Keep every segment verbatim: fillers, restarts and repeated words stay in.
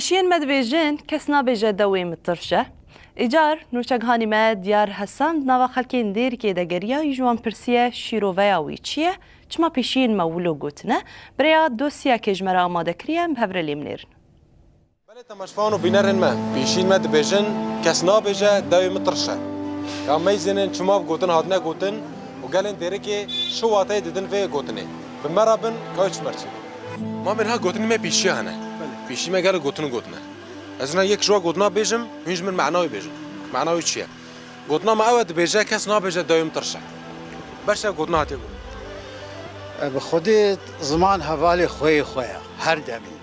Pêşiyên me dibêjin, kes nabêje dewê min tirş e. Îcar nûçeghanî me Diyar Hesen di nava xelkên Dêrikê de geriya, ji wan pirsiye şîroveya wî çi ye? Çima pêşiyên me wilo gotine? Bi rêya dosyekê ji me re amade kiriye, em bi hev re lê binêrin. Belê temaşevan û bînerên me, pêşiyên me dibêjin, kes nabêje dewê min tirş e. Ya meyzênin çima bi gotin hatine gotin û gelên Dêrikê çi wateyê didin vê gotinê? Bi me re bin, ka wê çi merçî. Mamê niha gotinê me pêşiya hene. Belê. Pêşî me gelek gotin û gotine. Ez niha yek ji wa gotina bêjim, hûn ji min mena wî bêjin. Mena wî çi ye? Gotina me ew e, dibêje, kes nabêje dewê min tirş e. Beşe gotina hatiye gotin. E, bi xwedê ziman hevalê xweyê xwe ye, her demî.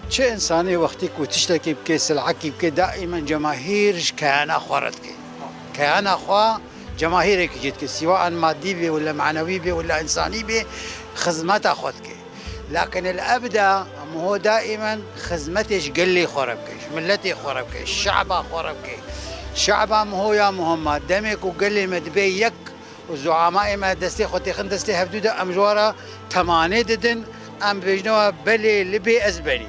Çi însanê wextê ku tiştekî bike, silhekî bike, daîmen cemahîr ji keyana xwe re dike. Keyana xwe cemahîrekî jê dike. Siwa an madî be, wila manewî be, wila însanî be, xizmeta xwe dike. Lakin el ebda, em ho daîmen xizmetê ji gelê xwe re bike, ji miletê xwe re bike, ji şe'ba xwe re bike. Şe'ba min ho ya muhim e. Demê ku gelê me dibe yek û zuamayê me destê xwe têxin destê hevdû de, em ji wan re temanê didin, em bêjine we belê li bê ez berî.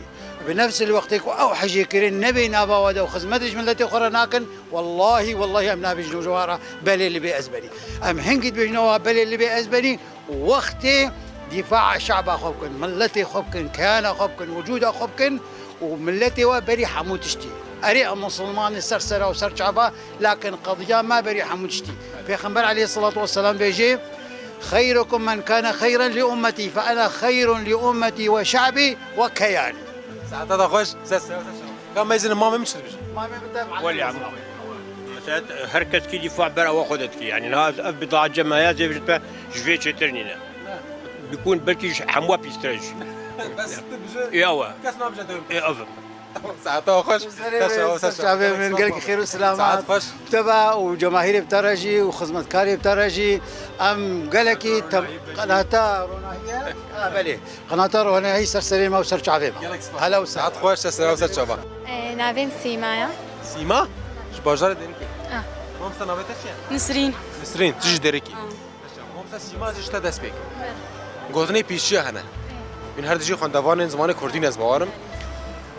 Bi nefs el wextê ku ew hejê kirin nebê nava we de û xizmetê ji miletê xwe re nakin, wellahî, wellahî em nabêjin ji wan re belê li bê ez berî. Em hingî dibêjine we belê li bê ez berî, wextê dîfaa şe'ba xwe bikin, miletê xwe bikin, keyana xwe bikin, wicûda xwe bikin û miletê we berî hemû tiştî. Erê, em misilmanê ser sera û ser çava, lakin qediya me berî hemû tiştî. Pêxember aleyhisselatu vesselam bêjê, "Xeyrukum men kane xeyren li ummeti, fe ene xeyrun li ummeti ve şe'bi ve keyani." Saeta da xweş, ses, ses, ses. Ka meyzin mamê min çi dibêje? Mamê min te Welî em. Mesela her kes kî dîfa ber ewa xwe de dikî. Yani niha ev bi daha cemaya zêvjit be ji vê çêtir nîne. Bikûn belkî ji hemwa pîstir e jî. Bes tu bije. Ya we. Kes nabije dewim. E, ev. Saeta xweş. Serê Saça, me, saça. Serçavê min, gelekî xêr û selamet. Saet xweş. Te ve û cemahîrê bi te re jî û xizmetkarê bi te re jî em gelekî tem-, qenata ronahiye. Ha, belê. Qenata ronahiye ser serê me û ser çavê me. Gelek spas. Hela û Saet xweş, ser serê me û ser çava. Ee, navê min Sîma ye. Sîma? Ji bajarê Dêrikê. Ah. Mamoste navê te çi ye? Nisrîn. Nisrîn, tu ji Dêrikê. Ah. Mamoste Sîma, ez ji te dest pê kim. Gotinê pêşiya hene. Hûn her dijî xwendevanên zimanê kurdî ne, ez bawer im.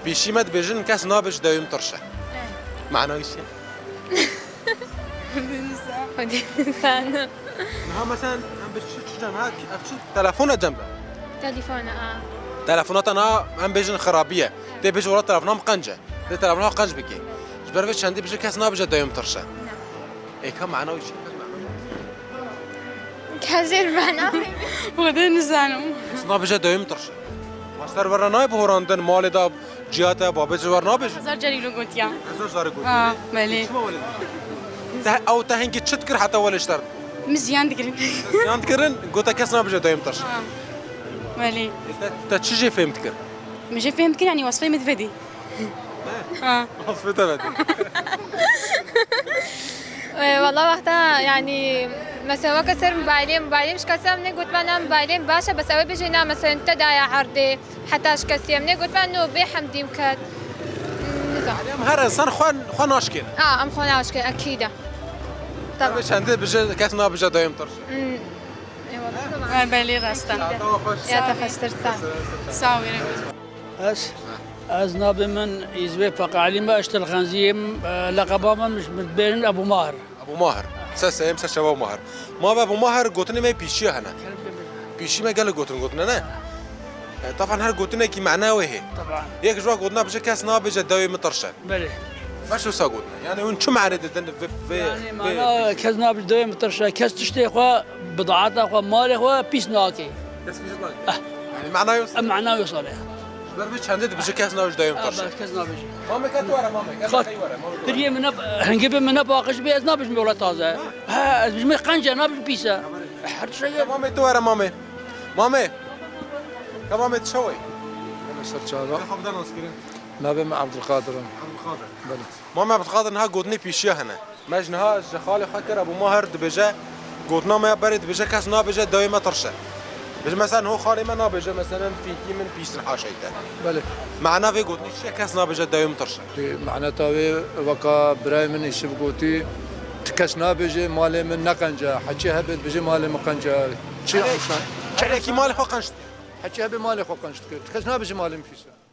Pêşî me dibêjin, kes nabêje dewê min tirş e. Mana wî çi ye? Xwedê nizane. Niha mesela em bi çi, çi cem ha? Ev çi telefon e cem de? Telefon e, a. Telefona te niha em bêjin xirabî ye. Tê bêjin wela telefona min qenc e. Tê telefona xwe qenc bikî. Ji ber vê çendê bije kes nabêje dewê min tirş e. Ê ka mana wî çi? Kes jê re mana wî. Xwedê nizanim. Kes nabêje dewê min tirş e. Ma ser we re nayê bihorandin, malê de ciya te, babê ji we re nabêje. Hezar carî lo gotiya. Hezar carî gotiya. Ha, belê. Çima wele? Te, ew te hingî çi dikir heta wele ji te re? Min ziyan dikirin. Ziyan dikirin, gote kes nabêje dewê min tirş e. Ha. Belê. Ê te, te çi jê fêm dikir? Min jê fêm dikir, yani wesfê min divedî. Ha. Asfê te vedî. Ee, valla wexta, yani, mesela weke ser mobaylê, mobaylê min şikestiye, em nê gotibana mobaylê min baş e, bes ew ê bêjê na, mesela te daye erdê, heta şikestiye, em nê gotibana no bê hemdî min ket. Nizam. Em her insan xwe, xwe naşkên. Ha, em xwe naşkên, ekîd e. Tamam. Em çendê bije, kes nabije dewê min tirş e. Hmm. Eyvallah, tamam. Ha, belê, rast e. Ya te xweştir, sağ ol. Sağ ol. Ez, ez navê min Îzvê Feqî Elî me, ez ji Telxenziyê me, e, leqeba min, min dibêjin Ebû Mahir. Ebû Mahir. Ser serê me, ser çava Ebû Mahir. Ma be Ebû Mahir, gotinê me pîşiya hene. Pîşî me gelek gotin gotine, ne? E, taban her gotinekî mena wê hê. Taban. Yek ji wan gotina bije kes nabêje dewê min tirş e. Belê. Baş wisa gotine. Yani hûn çi mane didin vê, vê, Yani vê mana kes nabêje dewê min tirş e. Kes tiştê xwe, bidaeta xwe, malê xwe pîs nake. Kes pîs nake. Ah. Yani mana wisa. Em mana wisa be. Ji ber vê çendê dibêje kes nabêje dewê min tirş e. Ah, kes nabêje. Mamê, ka tu were, mamê. Ka tu were, mamê. Diriyê min ne, hingê bê min ne paqij bê, ez nabêjim wela taze. Ha, ez bijimê qenc e, nabêjim pîs e. Her tişt e. Mamê, tu were, mamê. Mamê. Ka mamê tu çawa yî? Ser çava. Ka xwe bide naskirin. Navê min Abdulkadir e. Abdulkadir. Belê. Mamê Abdulkadir, niha gotinê pîşiya hene. Me ji niha ji xalê xwe kir, Ebû Mahir dibêje, gotina me ya berê dibêje, kes nabêje dewê me tirş e. Bêje, mesela, niho xalê me nabêje, mesela, fîkî min pîs in, haşa te. Belê. Mana vê gotinê çi ye, kes nabêje dewê min tirş e? Di maneta wê, weka birayê min Îsif gotî, ti kes nabêje malê min ne qenc e, heçî hebe dibêje malê min qenc e. Çi Erê, erêkî malê xwe qenc dike. Heçî hebe malê xwe qenc dike. Ti kes nabêje malê min pîs e.